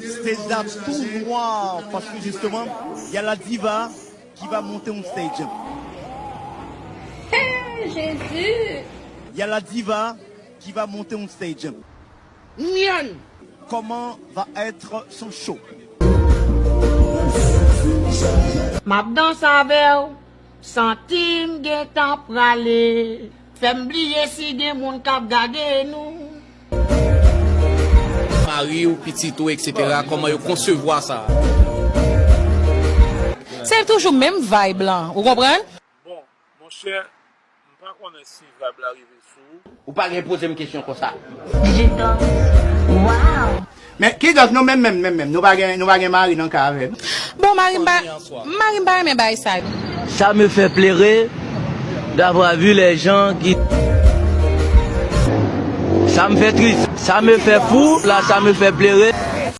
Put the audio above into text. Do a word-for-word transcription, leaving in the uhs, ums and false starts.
Stage la tou nwa, paske justement, y a la diva qui va monter on stage. Hey, Jésus! Y a la diva qui va monter on stage. Nyan! Comment va être son show? M ap danse avè w, santi m gentan prale. Fè m bliye si gen moun k ap gade nou. Mari w, pitit ou, etsetera, kòman yo konsevwa sa? Se toujou menm vibe lan, ou konprann? Bon, monchè, m pa konnen si vibe la rive sou ou. Ou pa gen poze m kesyon konsa. Digital. Wow! Men, ki gaz nou menm menm menm menm, nou pa gen, nou pa gen mari nan ka avè n. Bon, mari m pa, mari m pa renmen bay sa yo. Ça me fait pleurer d'avoir vu les gens qui... Ça me fait triste, ça me fait fou, là, ça me fait pleurer.